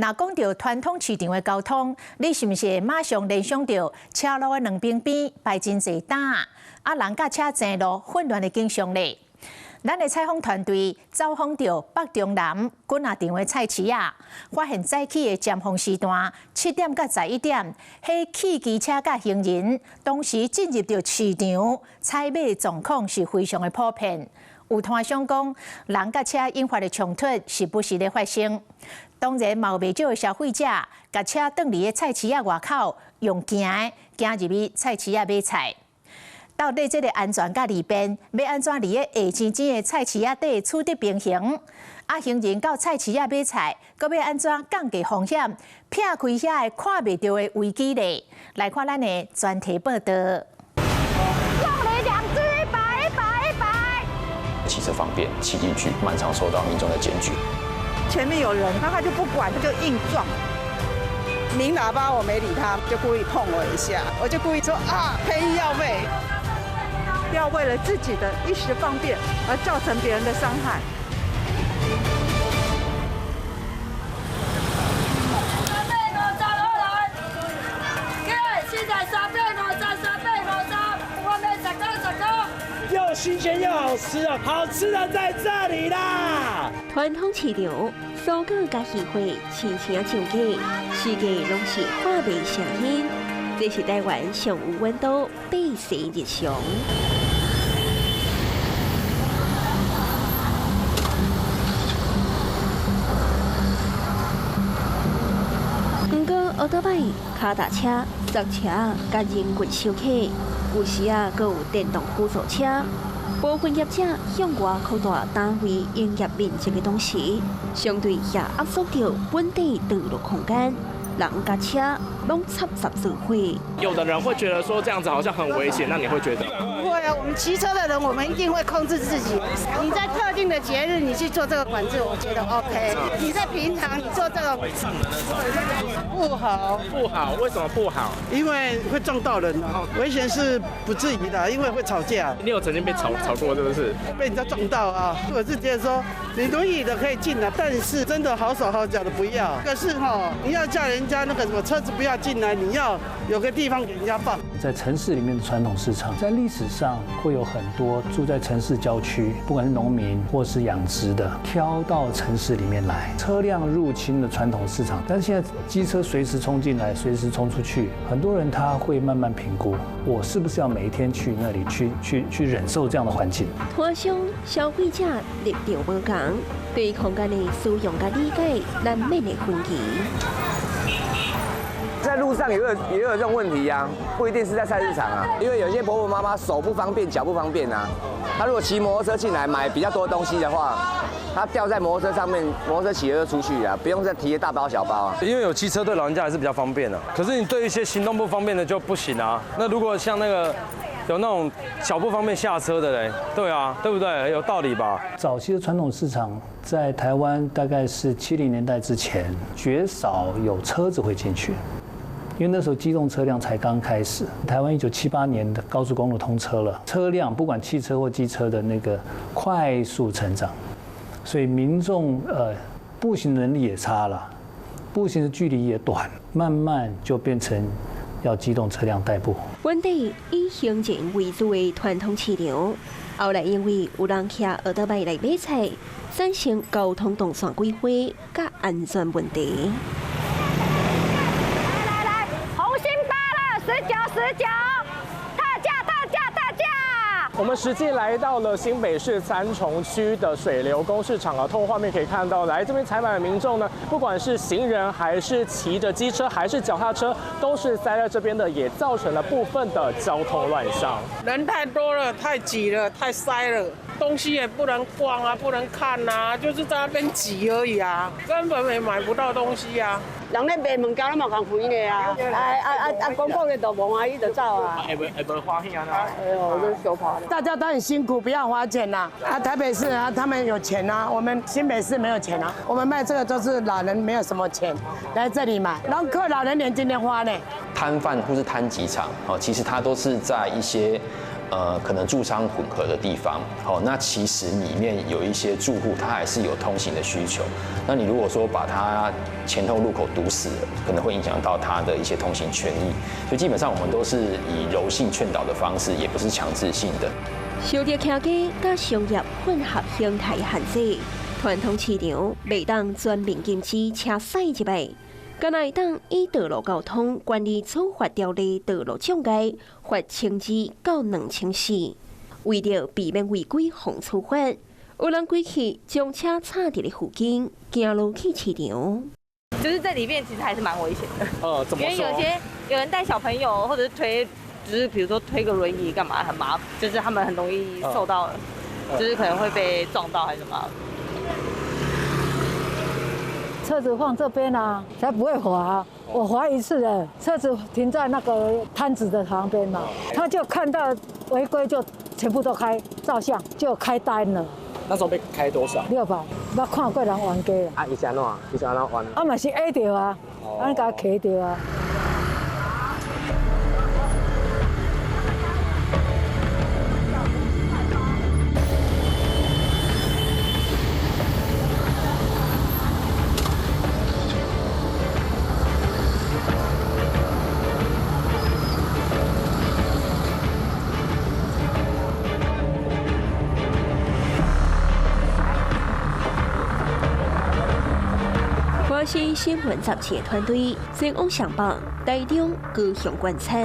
若講著傳統市場的交通，你是毋是會馬上聯想著車路的兩邊邊排真濟擔，啊人佮車爭路混亂的景象咧？咱的採訪團隊走訪著北中南幾若場的菜市仔，發現早起的尖峰時段，7點到11點，彼汽機車佮行人同時進入著市場採買狀況是非常的普遍。有攤商講，人佮車引發的衝突時不時咧發生。當然，嘛有袂少的消費者，共車轉佇咧菜市仔外口，用行的行入去菜市仔買菜。到底這个安全佮利便，欲按怎佇咧下錢錢的菜市仔底取得平衡？啊，行人到菜市仔買菜，閣欲按怎降低風險，避開遐个看袂著的危機咧？來看咱的專題報導。送你兩支一百一百一百。騎車方便，騎進去，蠻常受到民眾的檢舉。前面有人，那他就不管，他就硬撞。鳴喇叭我沒理他，就故意碰我一下，我就故意說啊，賠醫藥費。不要為了自己的一時方便而造成別人的傷害。三百五十好來，起來，現在350，350，我賣十塊十塊。又新鮮又好吃啊！好吃的在這裡啦！傳統市場蔬果佮魚貨齊齊上架，四界攏是喊賣聲音。這是台灣上有溫度百姓日常。不過，歐多擺、跤踏車、雜車佮人群收客，有時啊，閣有電動輔助車。部分業者向外擴大單位營業面積的同時，相對也壓縮著本地道路空間，人佮車攏插雜做伙。有的人會覺得說這樣子好像很危險，那你會覺得？不會啊，我們騎車的人，我們一定會控制自己。你在特定的節日，你去做這個管制，我覺得 OK。你在平常你做這個不好，不好，為什麼不好？因為會撞到人啊，危險是不至於的，因為會吵架。你有曾經被吵過，是不是？被人家撞到啊！我是覺得說，你輪椅的可以進來，但是真的好手好腳的不要。可是哈，你要叫人家那個什麼車子不要進來，你要有個地方給人家放。在城市裡面的傳統市場，在歷史上會有很多住在城市郊區，不管是農民或是養殖的，挑到城市裡面來，車輛入侵了傳統市場。但是現在機車隨時衝進來，隨時衝出去，很多人他會慢慢評估，我是不是要每一天去那裡去忍受這樣的環境。攤商消費者立場無仝，對空間的使用佮理解難免會分歧。在路上也有這種問題啊，不一定是在菜市場啊，因為有些婆婆媽媽手不方便，腳不方便啊，她如果騎摩托車進來買比較多東西的話，她吊在摩托車上面，摩托車騎了就出去啊，不用再提大包小包啊。因為有機車對老人家還是比較方便的，可是你對一些行動不方便的就不行啊。那如果像那個有那種腳不方便下車的嘞，對啊，對不對？有道理吧？早期的傳統市場在台灣大概是70年代之前，絕少有車子會進去。因為那時候機動車輛才剛開始，台灣1978年的高速公路通車了，車輛不管汽車或機車的那個快速成長，所以民眾步行能力也差了，步行的距離也短，慢慢就變成要機動車輛代步。本地以行人為主的傳統市場，後來因為有人騎歐多擺來買菜，產生交通動線規劃佮安全問題。 19，特價特價特價！我們實際來到了新北市三重區的水流宮市場啊，透過畫面可以看到，來這邊採買的民眾呢，不管是行人還是騎着機車還是腳踏車，都是塞在這邊的，也造成了部分的交通亂象。人太多了，太擠了，太塞了，東西也不能逛啊，不能看啊，就是在那邊擠而已啊，根本也買不到東西啊。人咧賣物件攏嘛共肥的啊，啊啊啊啊！公共的都無歡喜就走啊。會袂會無歡喜啊？哎呦，都相怕。大家都很辛苦，不要花錢啦。啊，台北市啊，他們有錢啊，我們新北市沒有錢啊。我們賣這個都是老人沒有什麼錢來這裡買，然後靠老人年今天花呢。攤販或是攤集場，哦，其實它都是在一些可能住商混合的地方，好，那其实里面有一些住户，他还是有通行的需求。那你如果说把他前后路口堵死了，可能会影响到他的一些通行权益。所以基本上我们都是以柔性劝导的方式，也不是强制性的。受到骑机佮商业混合形态限制，传统市场袂当全面禁止车驶入来。敢若会当依道路交通管理处罚条例道路障碍罚1000至到2400。为著避免违规予处罚，有人规气将车插佇咧附近，行路去市场。就是在里面其实还是蛮危险的。怎么说？因为有些有人带小朋友，或者是推，就是比如说推个轮椅干嘛，很麻烦，就是他们很容易受到，就是可能会被撞到还是什么。车子放这边啊，才不会滑。我滑一次了，车子停在那个摊子的旁边嘛，他就看到违规就全部都开照相，就开单了。那时候被开多少？ 600，捌看过人冤家啊。伊是按怎？伊是按怎冤？啊嘛是挨著啊，按共骑著啊。是新闻杂志的团队前往上榜台中、高雄观察，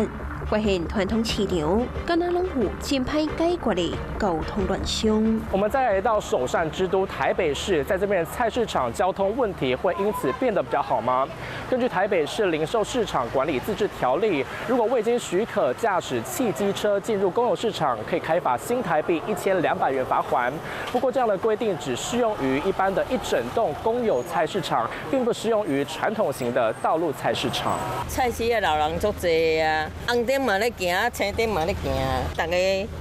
发现传统市场敢若攏有真歹解决的交通乱象。我们再来到首善之都台北市，在这边的菜市场交通问题会因此变得比较好吗？根据台北市零售市场管理自治条例，如果未经许可驾驶汽机车进入公有市场，可以开罚新台币1200元罚锾。不过这样的规定只适用于一般的一整栋公有菜市场，并不适用于传统型的道路菜市场。菜市的老人足济啊，红灯嘛咧行，青灯嘛咧行，大家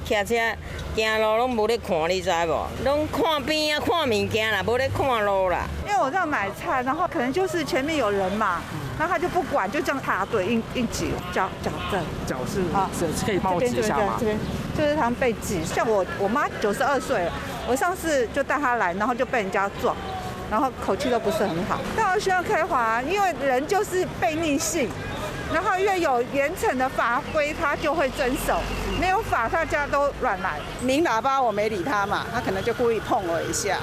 骑车行路拢无咧看，你知无？拢看边啊，看物件啦，无咧看路啦。因为我在买菜，然后可能就是前面有人嘛，那他就不管，就这样插队硬硬挤，脚脚这，脚是啊，是可以帮我指一下吗？这边就是他们被挤，像我妈92岁了，我上次就带她来，然后就被人家撞，然后口气都不是很好。当然需要开罚，因为人就是被逆性。然后越有严惩的法规，他就会遵守；没有法，大家都乱来。鸣喇叭我没理他嘛，他可能就故意碰我一下，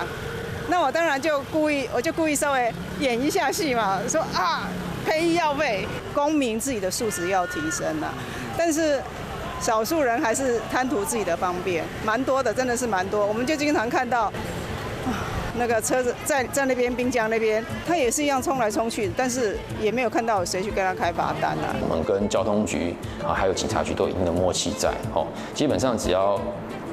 那我当然就故意，我就故意稍微演一下戏嘛，说啊赔医药费。公民自己的素质要提升了，但是少数人还是贪图自己的方便，蛮多的，真的是蛮多。我们就经常看到。那个车子在那边滨江那边，他也是一样冲来冲去，但是也没有看到有谁去跟他开罚单啊。我们跟交通局啊，还有警察局都有一定的默契在哦，基本上只要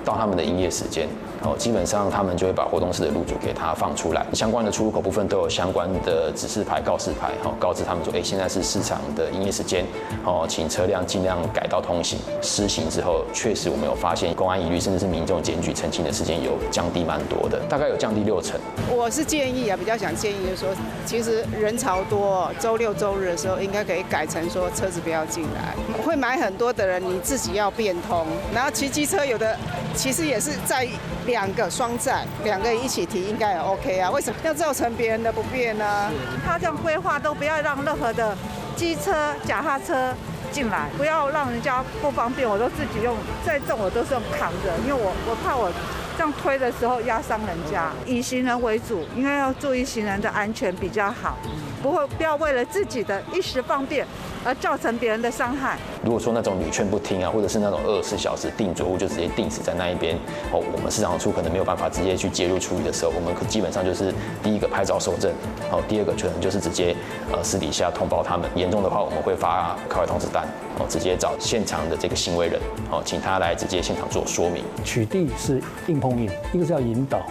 到他们的营业时间哦，基本上他们就会把活动室的入主给他放出来，相关的出入口部分都有相关的指示牌、告示牌，哦，告知他们说，哎，现在是市场的营业时间，哦，请车辆尽量改道通行。施行之后，确实我们有发现公安疑虑，甚至是民众检举澄清的事件有降低蛮多的，大概有降低6成。我是建议啊，比较想建议就是说，其实人潮多，周六周日的时候应该可以改成说车子不要进来，会买很多的人，你自己要变通，然后骑机车有的其实也是在两个双载，两个一起提应该也 OK 啊，为什么要造成别人的不便呢？他这样规划都不要让任何的机车、脚踏车进来，不要让人家不方便。我都自己用，再重我都是用扛着，因为我怕我这样推的时候压伤人家。以行人为主，应该要注意行人的安全比较好，不要为了自己的一时方便而造成别人的伤害。如果说那种屡劝不听啊，或者是那种24小时定着物就直接定死在那一边，哦，我们市场处可能没有办法直接去介入处理的时候，我们基本上就是第一个拍照收证，哦，第二个可能就是直接私底下通报他们。严重的话，我们会发开会通知单，哦，直接找现场的这个行为人，哦，请他来直接现场做说明。取缔是硬碰硬，一个是要引导。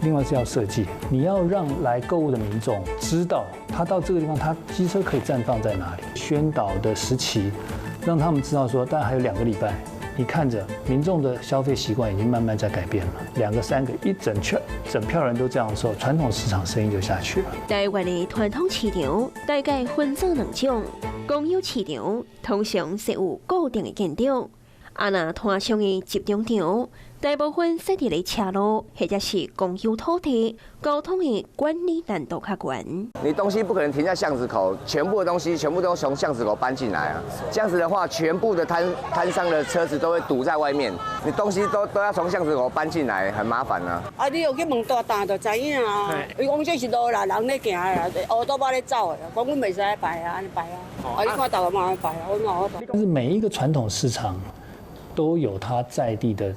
另外是要设计，你要让来购物的民众知道，他到这个地方，他机车可以暂放在哪里。宣导的时期，让他们知道说，大概还有2个礼拜。你看着民众的消费习惯已经慢慢在改变了，2个、3个，一整圈、整票人都这样说，传统市场生意就下去了。台湾的传统市场大概分做2种，公有市场通常是有固定的建筑，啊，若攤商的集中場，大部分設佇咧車路或者是公有土地，交通的管理難度較懸。你東西不可能停在巷子口，全部的東西全部都從巷子口搬進來啊！這樣子的話，全部的攤商的車子都會堵在外面，你東西都要從巷子口搬進來，很麻煩啊。啊，你有去問大擔就知影啊。伊講這是路啦，人咧行的啦，烏多巴咧走的，講阮袂使排啊，按呢排啊。啊，你看大家嘛按呢排啊，阮嘛有法度。但是每一個傳統市場都有它在地的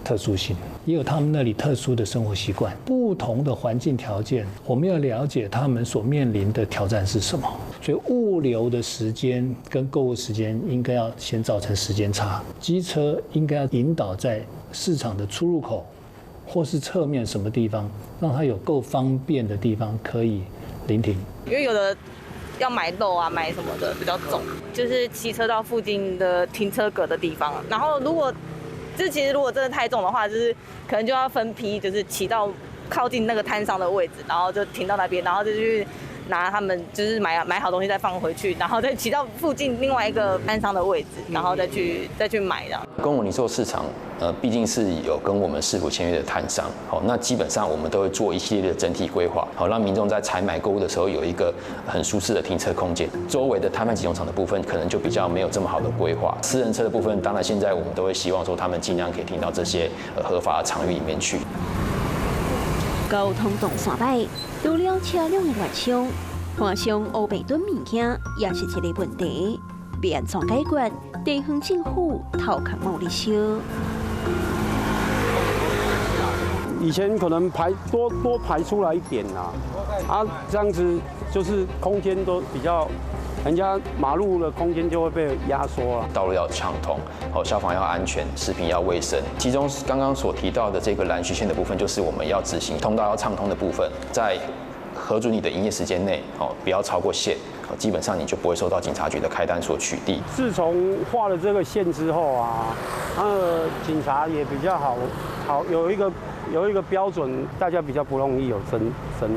特殊性，也有他們那裡特殊的生活習慣。不同的環境條件，我們要了解他們所面臨的挑戰是什麼。所以物流的時間跟購物時間應該要先造成時間差。機車應該要引導在市場的出入口或是側面什麼地方，讓它有夠方便的地方可以臨停。因為有的要買肉啊，買什麼的比較重，就是騎車到附近的停車格的地方。然後如果這其實如果真的太重的話，就是可能就要分批，就是騎到靠近那個攤商的位置，然後就停到那邊，然後就去拿他們就是買好東西再放回去，然後再騎到附近另外一個攤商的位置，然後再去買這樣。公共零售市場，畢竟是有跟我們市府簽約的攤商，好，那基本上我們都會做一系列的整體規劃，好，讓民眾在採買購物的時候有一個很舒適的停車空間。周圍的攤販集中場的部分，可能就比較沒有這麼好的規劃。私人車的部分，當然現在我們都會希望說，他們盡量可以停到這些合法的場域裡面去。交通動線歹，除了車輛的亂衝，攤商烏白囤物件也是一個問題。欲按怎解決？地方政府頭殼冒咧燒。以前可能排多多排出來一點啦，啊，這樣子就是空間都比較，人家馬路的空間就會被壓縮了。道路要暢通，好，消防要安全，食品要衛生。其中剛剛所提到的這個藍虛線的部分，就是我們要執行通道要暢通的部分，在核准你的營業時間內，哦，不要超過線，基本上你就不會受到警察局的開單所取締。自從畫了這個線之後啊，那個警察也比較好，好有一個標準，大家比較不容易有爭議。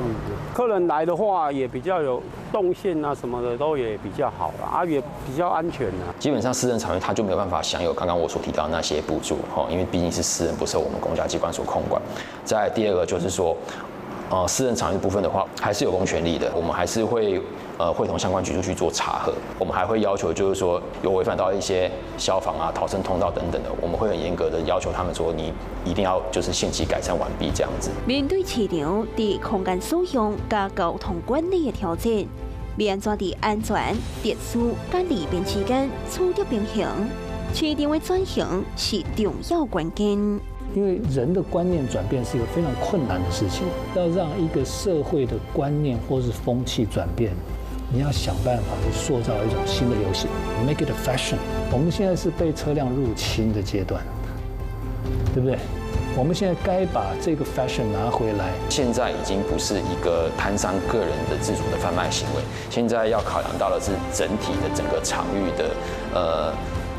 客人來的話，也比較有動線啊什麼的，都也比較好啦，啊也比較安全啊。基本上私人場域他就沒有辦法享有剛剛我所提到的那些補助，哈，因為畢竟是私人，不受我們公家機關所控管。再來第二個就是說，私人場域部分的話，還是有公權力的，我們還是會會同相關局處去做查核，我們還會要求就是說有違反到一些消防啊、逃生通道等等的，我們會很嚴格的要求他們說，你一定要就是限期改善完畢這樣子。面對市場佇空間使用佮交通管理的挑戰，欲按怎佇安全、秩序佮利便之間取得平衡，市場的轉型是重要關鍵。因為人的觀念轉變是一個非常困難的事情，要讓一個社會的觀念或是風氣轉變，你要想辦法去塑造一種新的流行，make it a fashion。我們現在是被車輛入侵的階段，對不對？我們現在該把這個 fashion 拿回來。現在已經不是一個攤商個人的自主的販賣行為，現在要考量到的是整體的整個場域的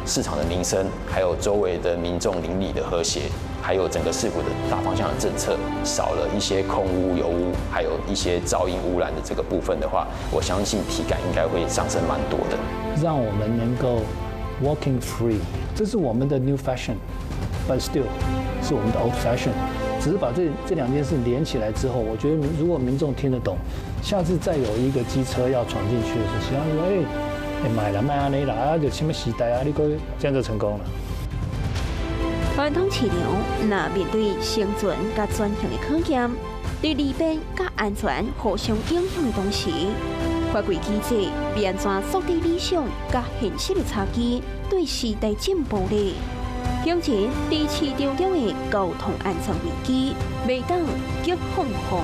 市場的民生，還有周圍的民眾鄰里的和諧。還有整個市府的大方向的政策，少了一些空污、油污，還有一些噪音污染的這個部分的話，我相信體感應該會上升蠻多的。讓我們能夠 walking free，這是我們的 new fashion，but still 是我們的 old fashion。只是把這兩件事連起來之後，我覺得如果民眾聽得懂，下次再有一個機車要闖進去的時候，其他說哎，買啦，莫按呢啦，啊，就什麼時代啊，你閣這樣就成功了。傳統市場若面對生存佮轉型的考驗，佇利便佮安全互相影響的同時，法規機制欲按怎縮短理想佮現實的差距，對時代進步咧。目前佇市場中的交通安全危機，袂當激放放。